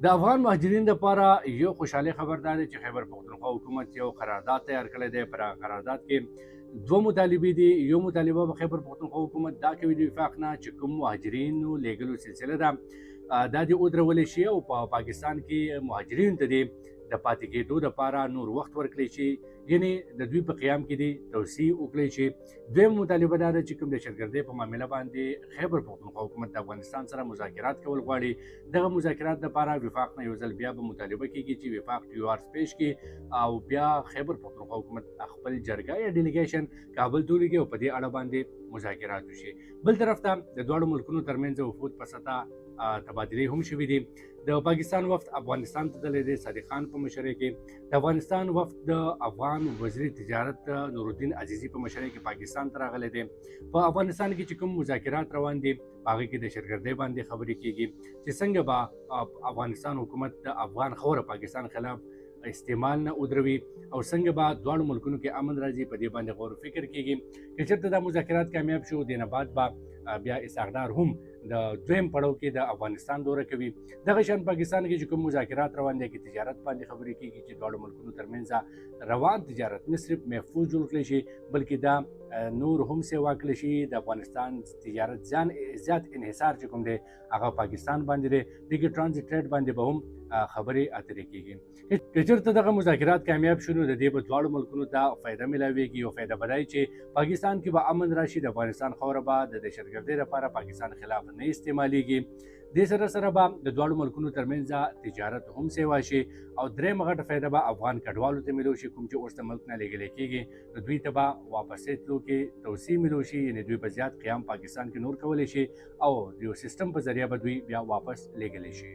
د افغان مهاجرین لپاره یو خوشحالي خبر دا دی چې خیبر پښتونخوا حکومت یو قرارداد تیار کړی دی. پر هغه قرارداد کې دوه مطالبې دي. یو مطالبه به خیبر پښتونخوا حکومت دا کوي د وفاق نه چې کوم مهاجرینو لیږلو سلسله ده دا دې ودرول شي او په پاکستان کې مهاجرینو ته دې د پاتې کېدو لپاره نور وخت ورکړی شي، یعنی د دوی په قیام کې دې توسیع وکړي شي. دویمه مطالبه دا ده چې کوم دهشتګردۍ په معامله باندې خیبر پښتونخوا حکومت د افغانستان سره مذاکرات کول غواړي، دغه مذاکرات لپاره وفاق نه یو ځل بیا به مطالبه کیږي چې وفاق ټي آر پیش کړي او بیا خیبر پښتونخوا حکومت خپل جرګه یا ډیلیګیشن کابل ته ولیږي او په دې اړه باندې مذاکرات وشي. بل طرف ته د دواړو ملکونو ترمنځ وفود په سطح تبادلې هم شوې دي. د پاکستان وفد افغانستان ته تللی دی صادق خان په مشرۍ کې. د افغانستان وفد د افغان وزیر تجارت نورالدین عزیزي په مشرۍ کې پاکستان ته راغلی دی. په افغانستان کې چې کوم مذاکرات روان دي په هغې کې د دهشتګردۍ باندې خبرې کیږي چې څنګه به افغانستان حکومت د افغان خاوره پاکستان خلاف استعمال نه ودروي او څنګه به دواړو ملکونو کې امن راځي، په دې باندې غور او فکر کیږي. که چېرته دا مذاکرات کامیاب شو دې نه بعد به بیا اسحاق ډار هم د دویم پړاو کې د افغانستان دوره کوي. دغه شان پاکستان کې چې کوم مذاکرات روان دي کې تجارت باندې خبرې کیږي چې دواړو ملکونو ترمنځ روان تجارت نه صرف محفوظ جوړ کړی شي بلکې دا نور هم سیوا کړی شي. د افغانستان تجارت ځان زیات انحصار چې کوم دی هغه پاکستان باندې دی، دغه ترانزیت ټریډ باندې به هم خبرې اترې کیږي. که چېرته دغه مذاکرات کامیاب شو نو د دې به دواړو ملکونو ته فایده ملاویږي او فایده به دا چې پاکستان کې به امن راشي، د افغانستان خاوره به د دهشتګردۍ لپاره پاکستان خلاف نه استعمالیږي. دې سره سره به د دواړو ملکونو ترمنځ تجارت هم سیوا شي او درېیمه غټه فایده به افغان کډوالو ته ملو شي کوم چې اوس د ملک نه لېږلی کېږي نو دوی ته به واپسې تلو کې توسیع ملو شي، یعنې دوی به زیات قیام پاکستان کې نور کولی شي او د یو سیستم په ذریعه به دوی بیا واپس لېږلی شي.